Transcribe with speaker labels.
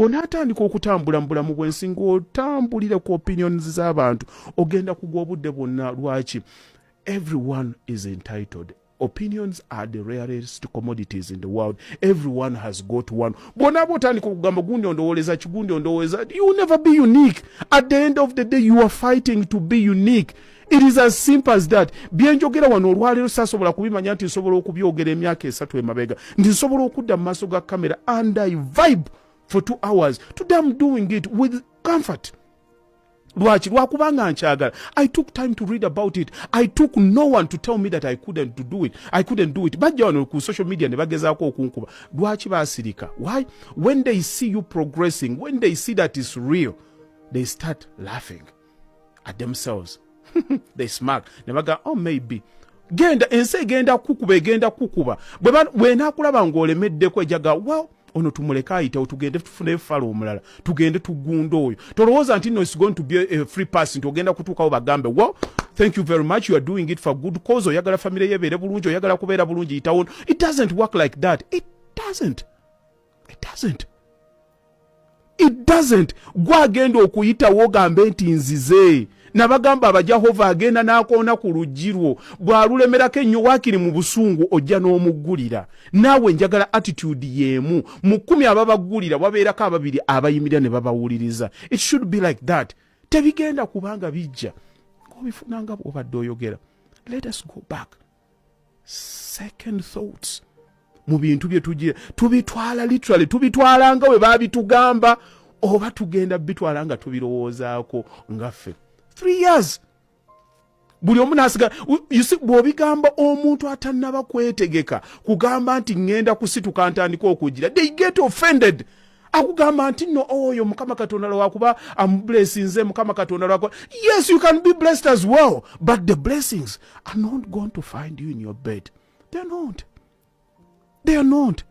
Speaker 1: Onaatandika okutambula mu bulamu bw'ensi ng'otambulira ku opinions z'abantu, ogenda kugwa obudde bwonna. Lwaki? Everyone is entitled. Opinions are the rarest commodities in the world. Everyone has got one. Bw'onaaba otandika okugamba gundi ondowooleza ki, gundi ondowooza, you will never be unique. At the end of the day, you are fighting to be unique. It is as simple as that. Byenjogera wano olwaleero saasobola kubimanya nti nsobola okubyogera emyaka 3 emabega, nti nsobola okudda mu maaso ga kamera and I vibe for 2 hours. Today I'm doing it with comfort. Lwaki? Lwakubanga nkyagala. I took time to read about it. I took no one to tell me that I couldn't to do it. I couldn't do it. Bajja wano ku social media ne bagezaako okunkuba. Lwaki baasirika? Why? When they see you progressing, when they see that is real, they start laughing at themselves. They smirk ne baga, "Oh, maybe." Genda, ensi egenda kukuba, egenda kukuba. Bw'enaakulaba ng'olemeddeko, ejaga, "Well, ono tumuleke ayitewo, tugende tufune fala omulala, tugende tugunda oyo." Tolowooza nti no, it's going to be a free pass, nti ogenda kutuukawo bagambe, "Well, thank you very much, you are doing it for good cause, oyagala famire yebeere bulungi, oyagala kubeera bulungi, yitawo." It doesn't work like that. It doesn't, it doesn't, it doesn't. Gwagenda okuyitawo ogambe nti nzize. Nabagamba, abajahova agenda n'akoona ku luggi lwo, bw'alulemerako ennyo, waakiri mu busungu ojja n'omuggulira. Naawe njagala attitude y'emu. Mu 10 ababaggulira, wabeerako ababiri abayimirira ne babawuliriza. It should be like that. Tebigenda kubanga bijja ng'obifunanga bw'obadde oyogera. Let us go back, second thoughts mu bintu bye tugira. Tubitwala literally, tubitwala nga bwe baabitugamba, oba tugenda bitwala nga tubirowoozaako nga ffe? 3 years, buli omu nasigala. You see, bw'obigamba omuntu atannaba kwetegeka kugamba nti ŋŋenda kusituka ntandika okugira, they get offended. Akugamba nti nno oyo Mukama Katonda lwakuba amublessinze, Mukama Katonda lwakuba. Yes, you can be blessed as well, but the blessings are not going to find you in your bed. They're not, they are not.